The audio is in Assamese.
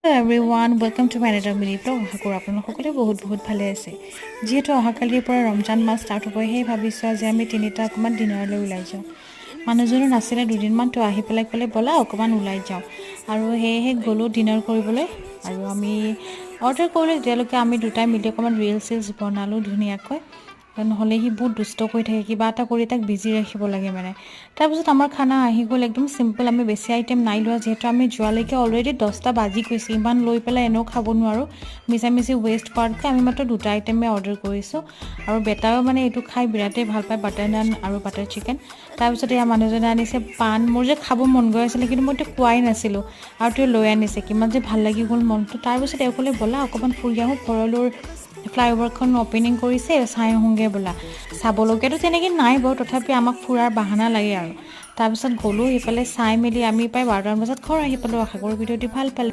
Everyone, welcome to my another mini vlog. আশা কৰোঁ আপোনালোক সকলোৱে বহুত বহুত ভালে আছে। যিহেতু অহাকালিৰ পৰা ৰমজান মাহ ষ্টাৰ্ট হ'ব, সেয়ে ভাবিছোঁ আজি আমি তিনিটা অকণমান ডিনাৰলৈ ওলাই যাওঁ। মানুহজনো নাছিলে দুদিনমান, তো আহি পেলাই ক'লে, ব'লা অকণমান ওলাই যাওঁ। আৰু সেয়েহে গ'লোঁ ডিনাৰ কৰিবলৈ আৰু আমি অৰ্ডাৰ কৰিলোঁ। তেতিয়ালৈকে আমি দুটাই মিলি অকণমান ৰিলচ চিলছ বনালোঁ ধুনীয়াকৈ। নহ'লে সি বহুত দুষ্ট কৰি থাকে, কিবা এটা কৰি তাক বিজি ৰাখিব লাগে মানে। তাৰপিছত আমাৰ খানা আহি গ'ল। একদম চিম্পল, আমি বেছি আইটেম নাই লোৱা, যিহেতু আমি যোৱালৈকে অলৰেডি 10টা বাজি গৈছে। ইমান লৈ পেলাই এনেও খাব নোৱাৰোঁ, মিছামিছি ৱেষ্ট কৰাতকৈ আমি মাত্ৰ দুটা আইটেমে অৰ্ডাৰ কৰিছোঁ। আৰু বেটাও মানে এইটো খাই বিৰাটেই ভাল পায়, বাটাৰ নান আৰু বাটাৰ চিকেন। তাৰপিছত এয়া মানুহজনে আনিছে পাণ। মোৰ যে খাব মন গৈ আছিলে, কিন্তু মই তেওঁক কোৱাই নাছিলোঁ আৰু তেওঁ লৈ আনিছে। কিমান যে ভাল লাগি গ'ল মনটো। তাৰপিছত এওঁ ক'লে, ব'লা অকণমান ফুৰি আহোঁ, ভৰলুৰ ফ্লাইঅভাৰখন অ'পেনিং কৰিছে, চাই আহোঁগৈ ব'লা। চাবলগীয়াতো তেনেকৈ নাই বাৰু, তথাপি আমাক ফুৰাৰ বাহানা লাগে আৰু। তাৰপিছত গ'লোঁ সেইফালে, চাই মেলি আমি প্ৰায় 12টামান বজাত ঘৰ আহি পালোঁ। আশা কৰোঁ ভিডিঅ'টি ভাল পালে।